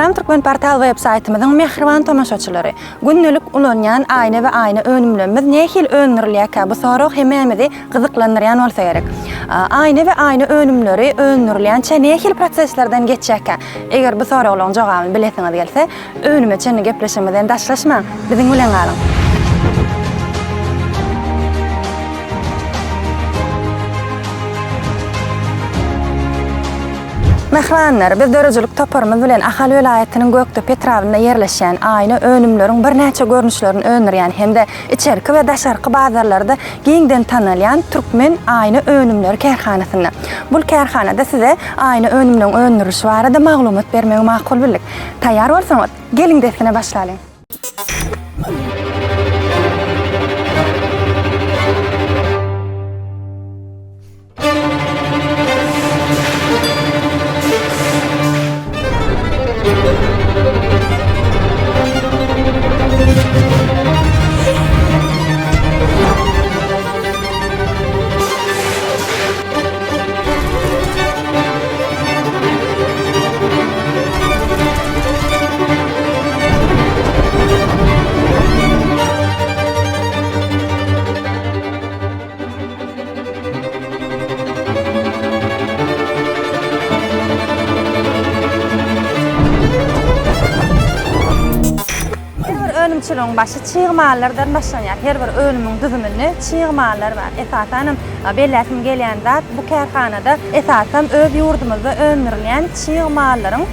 Salam Türkmenportal web saýtymyzyň mähriban tomaşaçylary! Gündelik ulanýan aýna we aýna önümlerimiz nähili öndürilýärkä bu sorag hemmämizi gyzyklandyrýan bolsa gerek. Aýna we aýna önümleri öndürilýänçä nähili proseslerden geçýärkä? Eger bu soraglaryň jogabyny bilesiňiz gelse, Önüme çenli gepleşigimizden daşlaşmaň, biziň bilen galyň! Mähribanlar, biz döredijilik toparymyz bilen Ahal welaýatynyň Gökdepe etrabynda ýerleşýän aýna önümleriň birnäçe görnüşlerini öndürýän hem-de içerki we daşarky bazarlarda giňden tanalýan Türkmen aýna önümleri kärhanasynda. Bul kärhanada size aýna önümleriň öndürilişi barada maglumat bermegi makul bildik. Taýýar bolsaňyz, geliň dessine başlalyň! Her bir önümçiligiň başy çig mallardan başlanýar. Her bir önümiň düzüminde çig mallar bar. Esasan hem belläsim gelýän zat, bu kärhanada esasan öz ýurdumyzda öndürilýän çig mallaryň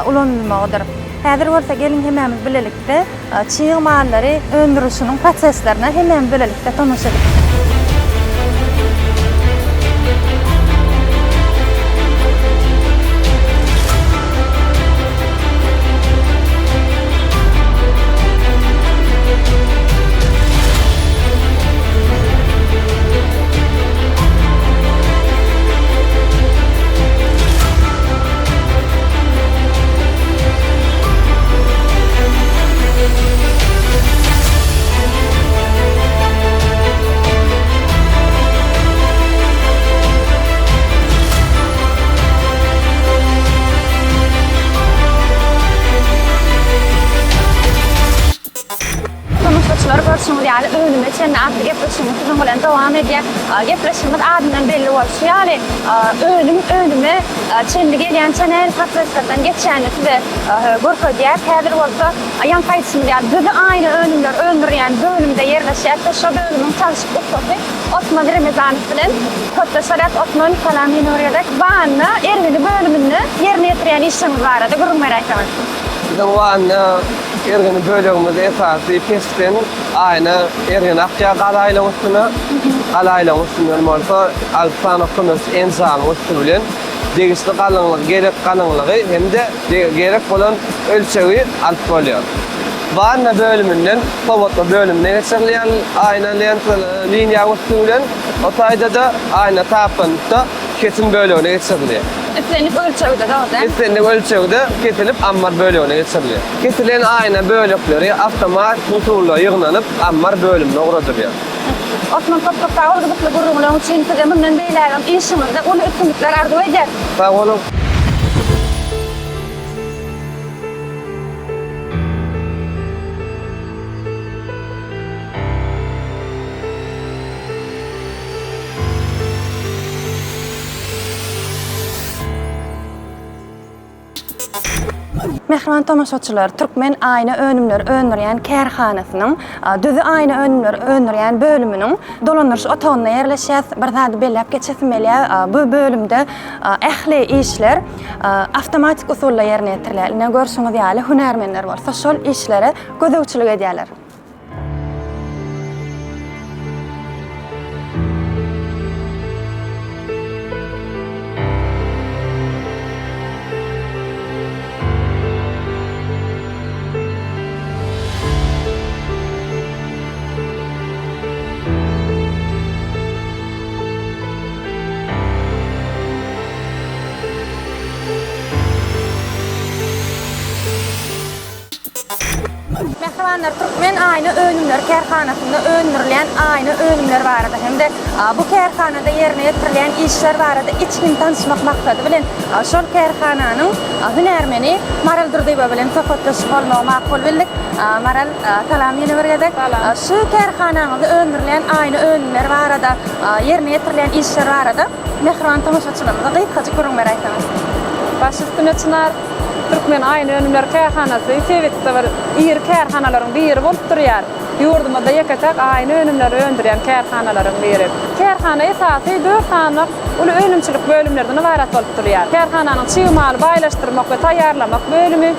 ulanylmagydyr. Häzir bolsa geliň hemmämiz bilelikde çig mallary öndürilişiniň proseslerine hemmämiz bilelikde tomaşa edip. Tomaşaçylar görşüňiz ýaly önüme çenli atly gepleşigimiz siziň bilen dowam edýär. Gepleşigimiz adyndan belli bolşy ýaly, önüm önüme çenli gelýänçä nähili proseslerden geçýänini size görkezýär. Häzir bolsa ýaňky aýdyşymyz ýaly düzi aýna önümleri öndürýän bölümde ýerleşýär we şo bölümiň çalşyk ussasy Osman Remezanow bilen söhbetdeş bolýarys. Osman, salam ýene bir gezek. Wanna ergini bölüminde ýerine ýetirýän işleriňiz barada gürrüň beräýseňiz. Biziň wanna ergini bölegimiz esasy pesden aýna ergini akýar galaýlaryň üstüne. Galaýlaryň üstünden bolsa alty sany kömekçi enjamyň üsti bilen degişli galyňlygy, gerek galyňlygy hem-de gerek bolan ölçegi alyp bolýar. Wanna bölüminden sowatma bölümine geçirilýän aýna lenta liniýa üsti bilen o taýda-da aýna taplanyp-da kesim bölegine geçirilýär. Islendik ölçegde dogry dälmi? Islendik ölçegde kesilip ammar bölegine geçirilýär. Kesilen aýna bölekleri awtomatik usulda ýygnanyp ammar bölümine ugradylýar. Osman köp köp sag bol gyzykly gürrüňleň üçin size mundan beýlägem işiňizde uly üstünlikler arzuw edýäs. Sag boluň. Mähriban tomaşaçylar, Türkmen aýna önümleri öndürýän kärhanasynyň Düzi aýna önümleri öndürýän bölüminiň dolandyryş otagynda ýerleşýäs. Bir zady belläp geçesim gelýär, bu bölümde ähli işler awtomatik usulda ýerine ýetirilýär. Ine, görşüňiz ýaly, hünärmenler bolsa şol işlere gözegçilik edýärler. Mähriban. Mähribanlar, Türkmen aýna önümleri kärhanasynda öndürilýän aýna önümleri barada hem-de bu kärhanada ýerine ýetirilýän işler barada içgin tanyşmak maksady bilen şol kärhananyň hünärmeni Maral Durdyýewa bilen söhbetdeş bolmagy makul bildik. Maral, salam ýene bir gezek. Salam. Şu kärhanaňyzda öndürilýän aýna önümleri barada, ýerine ýetirilýän işler barada mähriban tomaşaçylarymyza gysgajyk gürrüň beräýseňiz. Baş üstüne Çynar. Türkmen aýna önümleri kärhanasy sebitde bir iri kärhanalaryň biri bolup durýar. Ýurdumyzda ýeke-täk aýna önümleri öndürýän kärhanalaryň biri. Kärhana esasy dört sany uly önümçilik bölümlerden ybarat bolup durýar. Kärhananyň çig maly baýlaşdyrmak we taýýarlamak bölümi,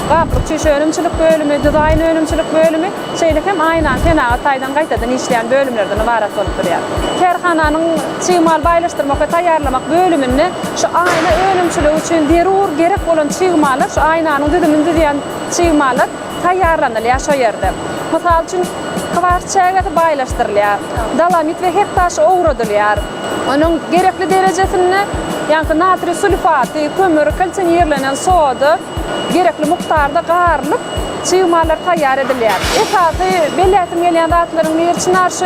gaplyk çüýşe önümçilik bölümi, dizaýn önümçilik bölümi, şeýle hem aýnany senagat taýdan gaýtadan işleýän bölümlerden ybarat bolup durýar. Kärhananyň çig mal baýlaşdyrmak we taýýarlamak bölüminde şu aýna önümçiligi üçin zerur gerek bolan çig mallar, şu aýnanyň düzümini düzýän çig mallar taýýarlanylýar şo ýerde. Mysal üçin, kwars çägesi baýlaşdyrylýar, dolomit we hek daşy owradylýar. Onuň gerekli derejesinde ýaňky natriý sulfaty, kömür, kalsinirlenen soda gerekli mukdarda garylyp, çig mallar taýýar edilýär. Esasy belläsim gelýän zatlaryň biri çynar şu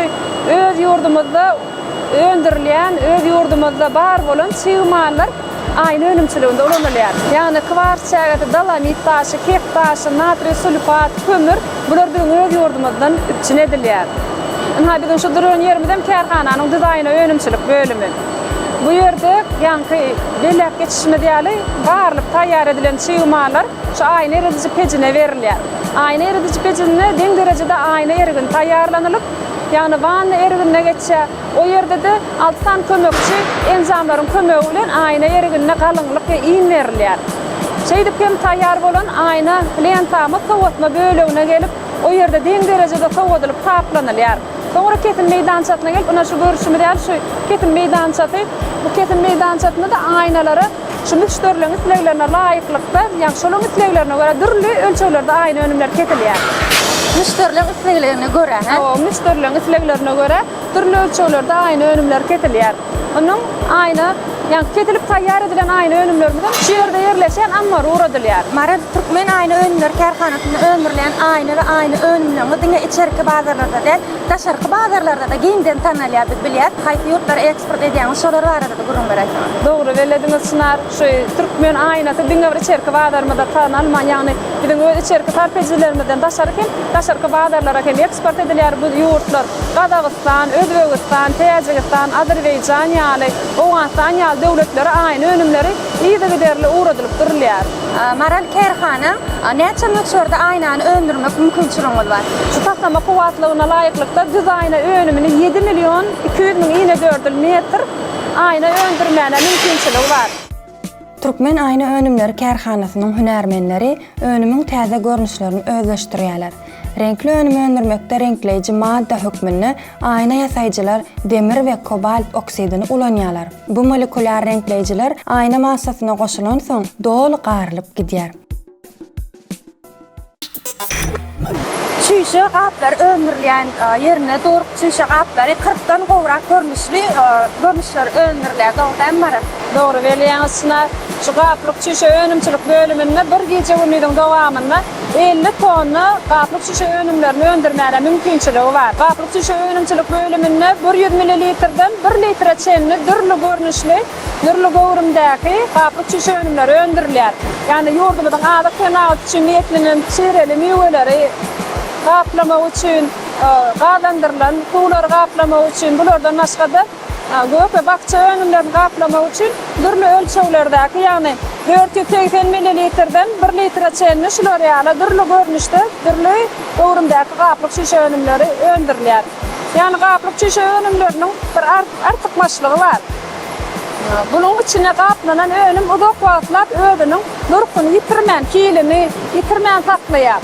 öz ýurdumyzda öndürilýän, öz ýurdumyzda bar bolan çig mallar aýna önümçiliginde ulanylýar. Ýagny kwars çägesi, dolomit daşy, hek daşy, natriý sulfat, kömür bular biziň öz ýurdumyzdan üpjün edilýär. Ynha biziň şu duran ýerimiz hem kärhananyň düzaýna önümçilik bölümi. Bu ýerde ýaňky belläp geçişimiz ýaly garylyp taýýar edilen çig mallar şu aýna erediji pejine berilýär. Aýna erediji pejinde deň derejede aýna ergini taýýarlanylyp, ýagny wanna erginine geçýär. O ýerde-de alty sany kömekçi enjamlaryň kömegi bilen aýna erginine galyňlyk we in berilýär. Şeýdip hem taýýar bolan aýna lentamyz sowatma bölegine gelip, o ýerde deň derejede sowadylyp taplanylýar. Soňra kesim meýdançasyna gelip, ynha şu görüşimiz ýaly şu kesim meýdançasy, bu kesim meýdançasynda-da aýnalara şu müşderileriň isleglerine laýyklykda, ýagny şolaryň isleglerine görä dürli ölçeglerde aýna önümleri kesilýär. Müşderileriň isleglerine görä, hä? Hawa, müşderileriň isleglerine görä dürli ölçeglerde aýna önümleri kesilýär. Onuň aýna, ýagny kesilip taýýar edilen aýna önümlerimiz hem şu ýerde ýerleşýän ammara ugradylýar. Mary Türkmen aýna önümleri kärhanasynda öndürilýän aýna we aýna önümleriňiz diňe içerki bazarlarda däl, daşarky bazarlarda-da giňden tanalýar, biz bilýäris. Haýsy ýurtlara eksport edýäňiz, şolar barada-da gürrüň beräýseňiz. Dogry bellediňiz, Çynar. Şu türkmen aýnasy diňe bir içerki bazarymyzda tanalman, ýagny biziň öz içerki sarp edijilerimizden daşary hem daşarky bazarlara hem eksport edilýär. Bu ýurtlar Gazagystan, Özbegistan, Täjigistan, Azerbaýjan ýaly, Owganystan ýaly döwletlere aýna önümleri yzygiderli ugradylyp durulýar. Maral kärhana näçe möçberde aýnany öndürmek mümkinçiligiňiz bar? Şu taslama kuwwatlygyna laýyklykda düz aýna önümini 7 million 200 müň inedördül metr aýna öndürmäne mümkinçiligi bar. Türkmen aýna önümleri kärhanasynyň hünärmenleri önümiň täze görnüşlerini özleşdirýärler. Reňkli önüm öndürmekde reňkleýji madda hökmünde aýna ýasaýjylar demir we kobalt oksidini ulanýarlar. Bu molekulýar reňkleýjiler aýna massasyna goşulansoň, doly garylyp gidýär. Çüýşe gaplar öndürilýän ýerinde dur. Çüýşe gaplary kyrkdan gowrak görnüşli görnüşler öndürilýär. Dogry dälmi Maral? Dogry belleýäňiz Çynar. Şu gaplyk çüýşe önümçilik bölüminde bir gije-gündiziň dowamynda 50 tonna gaplyk çüýşe önümlerini öndürmäne mümkinçiligi bar. Gaplyk çüýşe önümçilik bölüminde 100 millilitrden bir litre çenli dürli görnüşli, dürli göwrümdäki gaplyk çüýşe önümleri öndürilýär. Ýagny ýurdumyzyň azyk senagaty üçin niýetlenen şireli miweleri gaplamak üçin, gazlandyrylan suwlary gaplamak üçin, bulardan başga-da gök we bakja önümlerini gaplamak üçin dürli ölçeglerdäki, ýagny 480 millilitrden bir litre çenli şular ýaly dürli görnüşde, dürli göwrümdäki gaplyk şişe önümleri öndürilýär. Ýagny gaplyk şişe önümleriniň bir artykmaçlygy bar. Bunuň içine gaplanan önüm uzak wagtlap özüniň durkuny ýitirmän, hilini ýitirmän saklaýar.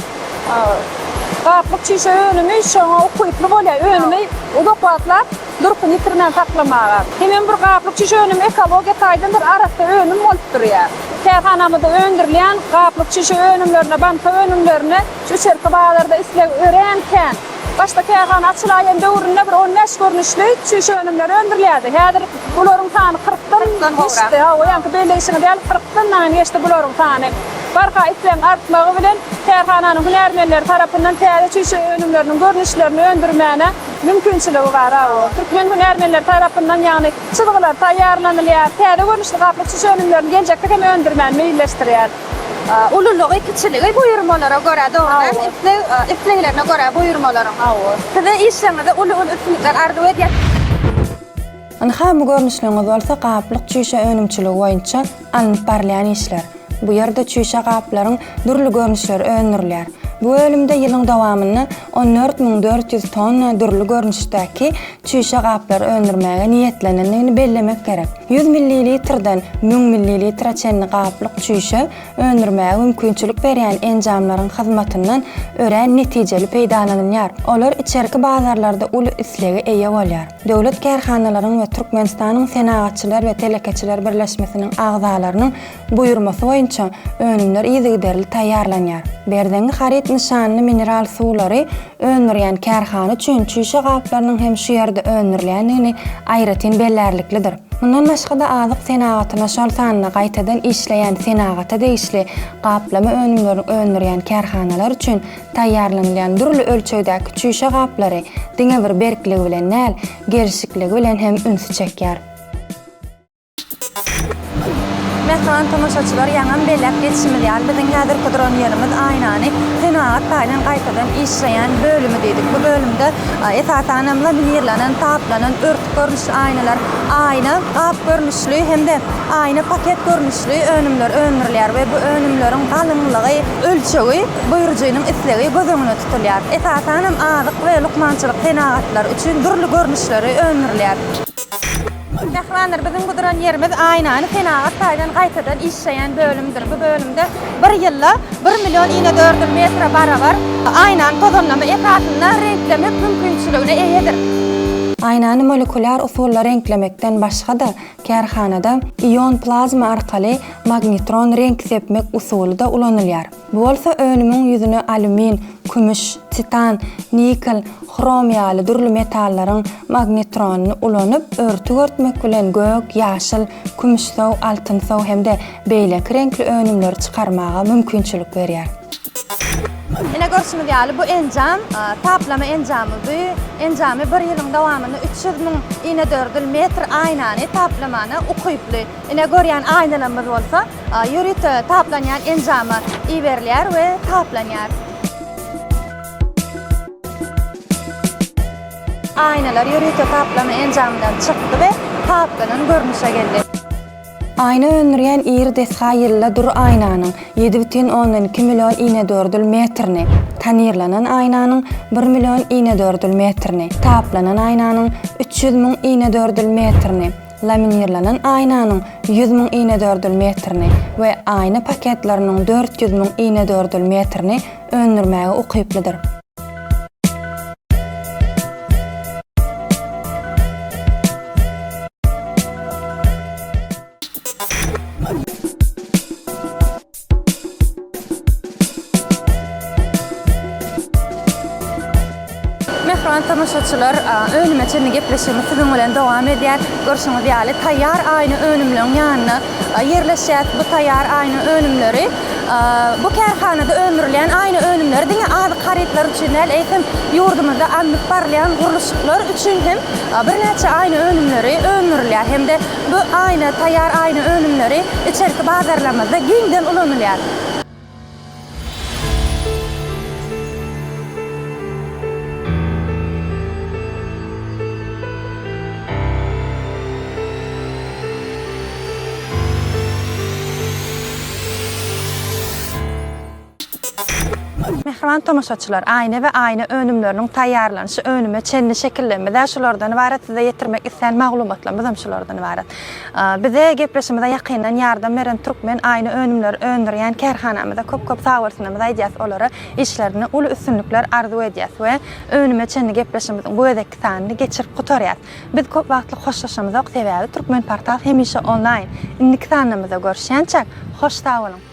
Gaplyk çüýşe önümi şoňa ukyply bolýar, önümi uzak wagtlap durkuny ýitirmän saklamaga. Hemem bir gaplyk çüýşe önümi ekologiýa taýdan bir arassa önüm bolup durýar. Kärhanamyzda öndürilýän gaplyk çüýşe önümlerine, banka önümlerine şu içerki bazarda isleg örän kän. Başda kärhana açylaýan döwründe bir on bäş görnüşli çüýşe önümleri öndürilýärdi. Häzir bularyň sany kyrkdan geçdi. Hawa, ýaňky belleýşiňiz ýaly kyrkdan dagy geçdi bularyň sany. Barha islegiň artmagy bilen, kärhananyň hünärmenleri tarapyndan täze çüýşe önümleriniň görnüşlerini öndürmäne mümkinçiligi bar. Türkmen hünärmenleri tarapyndan, ýagny çyzgylar taýýarlanylýar. Täze görnüşli gaply çüýşe önümlerini geljekde hem öndürmäni meýilleşdirýär. Ululygy, kiçiligi buýurmalara görä, dogry dälmi? Isleg, isleglerine görä buýurmalaryň. Size işleriňizde uly-uly üstünlikler arzuw edýäs. Ynha, bu görnüşleriňiz bolsa gaplyk çüýşe önümçiligi boýunça alnyp barylýan işler. Bu ýerde çüýşe gaplaryň dürli görnüşleri öndürilýär. Bu bölümde ýylyň dowamynda 14 400 tonna dürli görnüşdäki çüýşe gaplary öndürmäge niýetlenendigini bellemek gerek. Ýüz millilitrden 1000 millilitre çenli gaplyk çüýşe öndürmäge mümkinçilik berýän enjamlaryň hyzmatyndan örän netijeli peýdalanylýar. Olar içerki bazarlarda uly islege eýe bolýar. Döwlet kärhanalaryň we Türkmenistanyň Senagatçylar we telekeçiler birleşmesiniň agzalarynyň buýurmasy boýunça önümler yzygiderli taýýarlanýar. Berzeňňi haryt nyşanly mineral suwlary öndürýän kärhana üçin çüýşe gaplarynyň hem şu ýerde öndürilýändigini aýratyn bellärliklidir. Mundan başga-da azyk senagatyna, şol sanda gaýtadan işleýän senagata degişli gaplama önümlerini öndürýän kärhanalar üçin taýýarlanylýan dürli ölçegdäki çüýşe gaplary diňe bir berkligi bilen däl, gelşikligi bilen hem ünsi çekýär. Mähriban tomaşaçylar, ýaňam belläp geçişimiz ýaly, biziň häzirki duran ýerimiz aýnany senagat taýdan gaýtadan işleýän bölümi diýdik. Bu bölümde esasan hem laminirlenen, taplanan, örtük görnüşli aýnalar, aýna gap görnüşli hem-de aýna paket görnüşli önümler öndürilýär we bu önümleriň galyňlygy, ölçegi buýrujynyň islegi göz öňüne tutulýar. Esasan hem azyk we lukmançylyk senagatlary üçin dürli görnüşleri öndürilýär. Mähribanlar, biziň bu duran ýerimiz aýnany senagat taýdan gaýtadan işleýän bölümdir. Bu bölümde bir ýylda bir million inedördül metre barabar aýnany tozanlama esasynda reňklemek mümkinçiligine eýedir. Aýnany molekulýar usulda reňklemekden başga-da, kärhanada ion-plazma arkaly magnitron reňk sepmek usuly-da ulanylýar. Bu bolsa önümiň ýüzüne alýumin, kümüş, titan, nikel, hrom ýaly dürli metallaryň magnetronyny ulanyp, örtük örtmek bilen gök, ýaşyl, kümüşsow, altynsow hem-de beýleki reňkli önümleri çykarmaga mümkinçilik berýär. Ine görşüňiz ýaly bu enjam taplama enjamy. Bu enjamy bir ýylyň dowamynda 300 müň inedördül metr aýnany taplamana ukyply. Ine görýän aýnalarymyz bolsa ýörite taplanýan enjama iberilýär we taplanýar. Aýnalar ýörite taplama enjamyndan çykdy we taplanan görnüşe geldi. Aýna öndürýän iri desga ýylda dury aýnanyň 7,2 million inedördül metrini, tonirlenen aýnanyň bir million inedördül metrini, taplanan aýnanyň 300 müň inedördül metrini, laminirlenen aýnanyň 100 müň inedördül metrini we aýna paketleriniň 400 müň inedördül metrini öndürmäge ukyplydyr. Mähriban tomaşaçylar, önüme çenli gepleşigimiz siziň bilen dowam edýär. Görşüňiz ýaly, taýýar aýna önümleriň ýanynda ýerleşýär. Bu taýýar aýna önümleri bu kärhanada öndürilýän aýna önümleri diňe azyk harytlary üçin däl, eýsem, ýurdumyzda alnyp barylýan gurluşyklar üçin hem birnäçe aýna önümleri öndürilýär hem-de Bu aýna, taýýar aýna önümleri içerki bazarlarymyzda giňden ulanylýar. Mähriban tomaşaçylar, aýna we aýna önümleriniň taýýarlanyşy önüme çenli şekillerimiz-ä şulardan ybarat, size ýetirmek islän maglumatlarymyzam şulardan ybarat. Bize gepleşimize ýakyndan ýardam beren Türkmen aýna önümleri öndürýän kärhanamyza köp-köp sagbolsunymyzy aýdýas, olara işlerinde uly üstünlikler arzuw edýäs we önüme çenli gepleşigimiziň bu gezekki sanyny geçirip gutarýas. Biz köp wagtlyk hoşlaşamyzok, sebäbi Türkmenportal hemişe onlaýn. Indiki sanymyzda görüşýänçäk, hoş sag boluň!